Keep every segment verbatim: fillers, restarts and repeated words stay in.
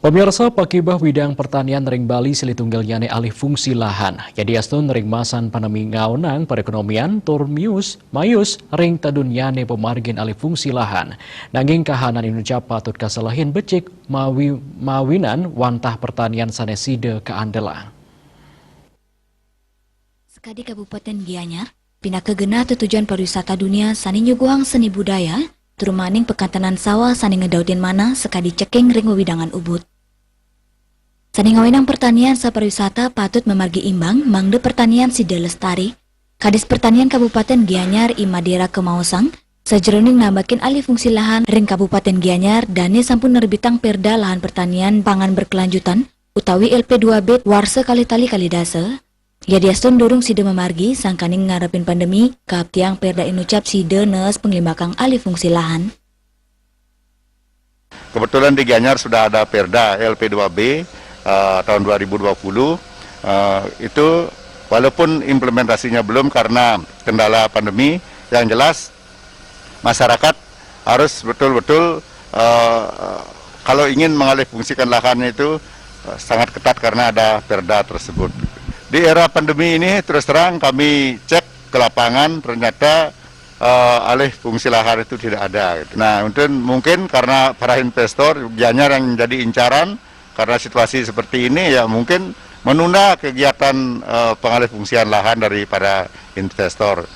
Pemirsa, pakibeh widang pertanian ring Bali silih tunggal nyane alih fungsi lahan. Yadiastun ring masan pandemi ngaonang perekonomian tur mius mayus ring tedunnyane pamargin alih fungsi lahan. Nanging kahanan inucap patut kaselehin becik mawi-, mawinan wantah pertanian sane sida kaandelang. Sekadi Kabupaten Gianyar, pinaka genah tetujon pariwisata dunia sane nyuguhang seni budaya, tur maning pekantenan sawah sane ngedautin manah sekadi ceking ring wewidangan Ubud. Sane ngawenang pertanian sapariwisata patut mamargi imbang mangda pertanian sida lestari. Kadis Pertanian Kabupaten Gianyar I Madera kamaosang, sajeroning nambakin alih fungsi lahan ring Kabupaten Gianyar, dane sampun nerbitang Perda Lahan Pertanian Pangan Berkelanjutan utawi L P dua B warsa kalih tali kalih dasa. Yadiastun durung sida mamargi, sangkaning ngarepin pandemi, kaaptiang Perda inucap sida nees panglimbakang alih fungsi lahan. Kebetulan di Gianyar sudah ada Perda L P dua B, eh, tahun dua ribu dua puluh. Eh, itu walaupun implementasinya belum karena kendala pandemi, yang jelas masyarakat harus betul-betul, eh, kalau ingin mengalihfungsikan lahannya itu, eh, sangat ketat karena ada Perda tersebut. Di era pandemi ini, terus terang, kami cek ke lapangan, ternyata, eh, alih fungsi lahan itu tidak ada, gitu. Nah, mungkin, mungkin karena para investor Gianyar yang jadi incaran, karena situasi seperti ini, ya, mungkin menunda kegiatan, eh, pengalihfungsian lahan dari para investor.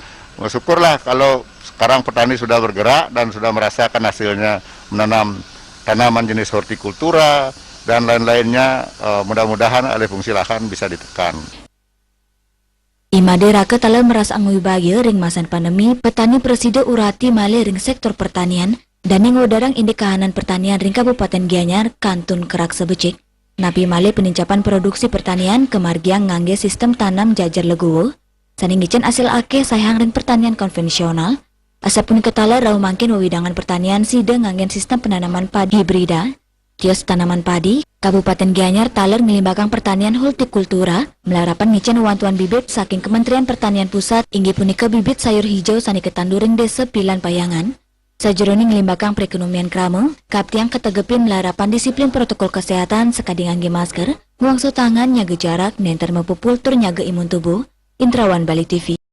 Syukurlah kalau sekarang petani sudah bergerak dan sudah merasakan hasilnya, menanam tanaman jenis hortikultura dan lain-lainnya, eh, mudah-mudahan alih fungsi lahan bisa ditekan. I Madera taler merasaan wibagia ring masan pandemi, petani prasida urati malih ring sektor pertanian, dane ngwedarang indik kahanan pertanian ring Kabupaten Gianyar kantun karaksa becik. Napi malih penincapan produksi pertanian kamargiang ngangge sistem tanam jajar legowo, sane ngicen asil akeh saihang ring pertanian konvensional. Asapunika taler rauh mangkin wewidangan pertanian sida nganggen sistem penanaman padi hibrida. Kios tanaman padi, Kabupaten Gianyar taler nglimbakang pertanian hortikultura, malarapan ngicen wantuan bibit saking Kementerian Pertanian Pusat, inggih punika bibit sayur hijau sane katandur ring Desa Pilan Payangan. Sajeroning nglimbakang perekonomian krama, kaaptiang kategepin malarapan disiplin protokol kesehatan sakadi ngangge masker, ngwangsuh tangan, nyaga jarak, nenten mapupul tur nyaga imun tubuh. Indrawan, Bali T V.